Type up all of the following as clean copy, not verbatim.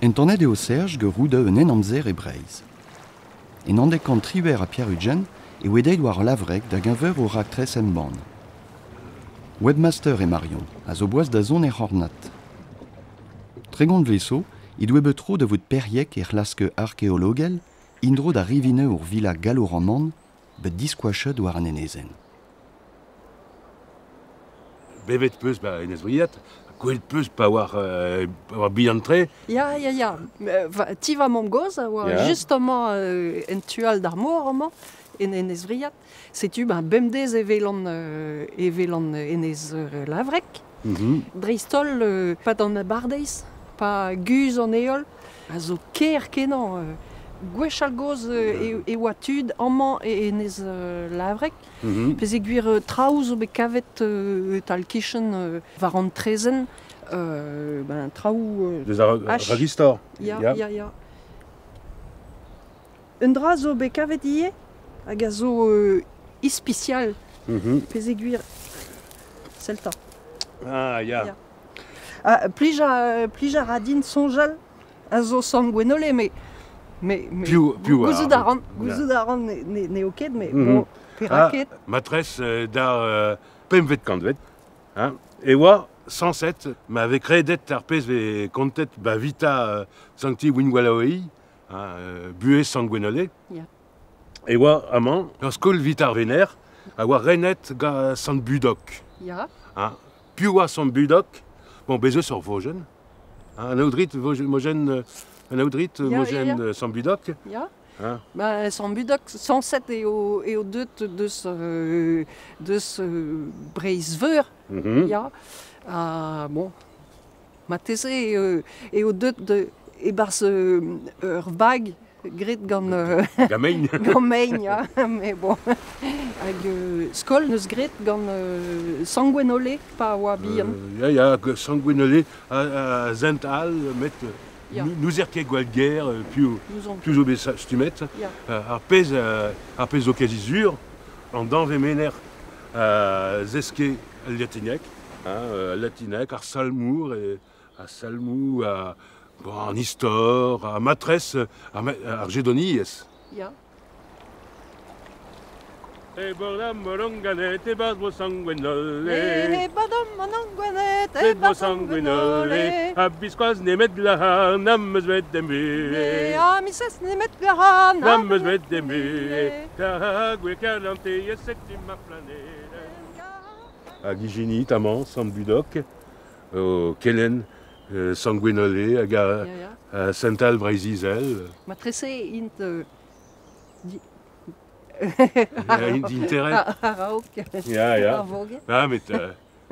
Entanet eo Serge gant roudoù un henamzer e Breizh. En 1998 e oa deuet war Lavreg da geñver o raktres embann. Webmaster eo Marion, a zo boas da zont er c'hornad. 30 vloaz zo he doa bet tro da vout periek er c'hlask arkeologel en-dro da rivinoù ur villa gallo-roman bet diskoachet war an enezenn. Bevet 'peus 'ba Enez Vriad, gwelet 'peus pa oar pa oar bihan-tre. Ya, ya, ya. Ti va mamm-gozh a oa just amañ en tu all d'ar mor amañ, en Enez Vriad. Setu ben bemdez e welan e welan Enez Lavreg. Dreist-holl 'pad an abardaez, pa guzh an heol, a zo ker-kenañ. Gwechall-gozh e oa tud amañ e Enez Lavreg. Peogwir traoù zo bet kavet e-tal-kichen war an traezhenn, ben traoù... Deus ar ragistor. Ya, ya, ya. Un dra zo bet kavet ivez hag a zo ispisial, peogwir sell 'ta. Ah, ya. Ah, plij a ra din soñjal a zo Sant Gwenole, met Piv, piv gouzout a ran, gouzout a ran n'eo ket, met bon, perak ket? Matresse d'ar pempvet kantved, hein, e oa sañset ma vez kredet ar pezh vez kontet ba Vita Sancti Winwaloei, hein, buhez Sant Gwenole. E oa amañ ur skol evit ar venec'h a oa renet gant Sant Budok. Hein, piv oa Sant Budok? Bon, bez' eus ur vojenn. An aodrit mojenn an aodrit mojenn Sant Budok. Ya. Hein? Ba, Sant Budok, sañset eo eo deut deus deus Breizh-Veur. Ya. Ha bon, marteze eo deut e-barzh ur vag graet gant Gant mein. Gant mein, ya. Mais bon. Hag skol 'neus graet gant Sant Gwenole pa oa bihan. Ya, ya, Sant Gwenole a sent all, met n'ouzer ket gwall ger piv piv zo bet stummet. Ar pezh ar pezh zo kazi sur, an danvez-menec'h a zeske al latineg, hein, al latineg, ar salmour, ar salmoù, bon, an istor, ar matrez, ar jedoniezh. Ya. E bordam moronganet e bas bro sanguenole. E badam monanguenet e bas sanguenole. Ha biskoazh nemet glac'har n'am eus bet em buhez. Ha misez nemet glac'har n'am eus bet em buhez. Kar karantez setu ma planedenn. Hag ijinit amañ Sant Budok, o kelenn Sant Gwenole hag a Sental Breizh-Izel. Matrese int int interet. A-raok Ya, ya. ar voger. Ah, met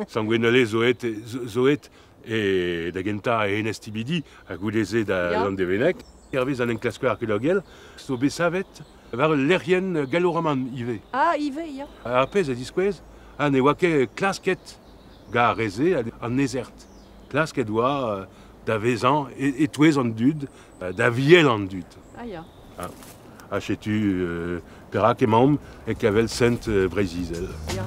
Sant Gwenole zo aet, zo aet e, da gentañ e Enez Tibidi ha goude-se da Landevenneg. Hervez an enklasker arkeologel zo bet savet war ul lec'hienn gallo-roman ivez. Ah, ivez, ya. Ar pezh a ziskouez ha ne oa ket klasket gant ar re-se an ezert. Klasket oa da vezañ e-touez an dud, da viel an dud. Ah ya. Ha setu perak emaomp e kavell sent Breizh-Izel. Ya.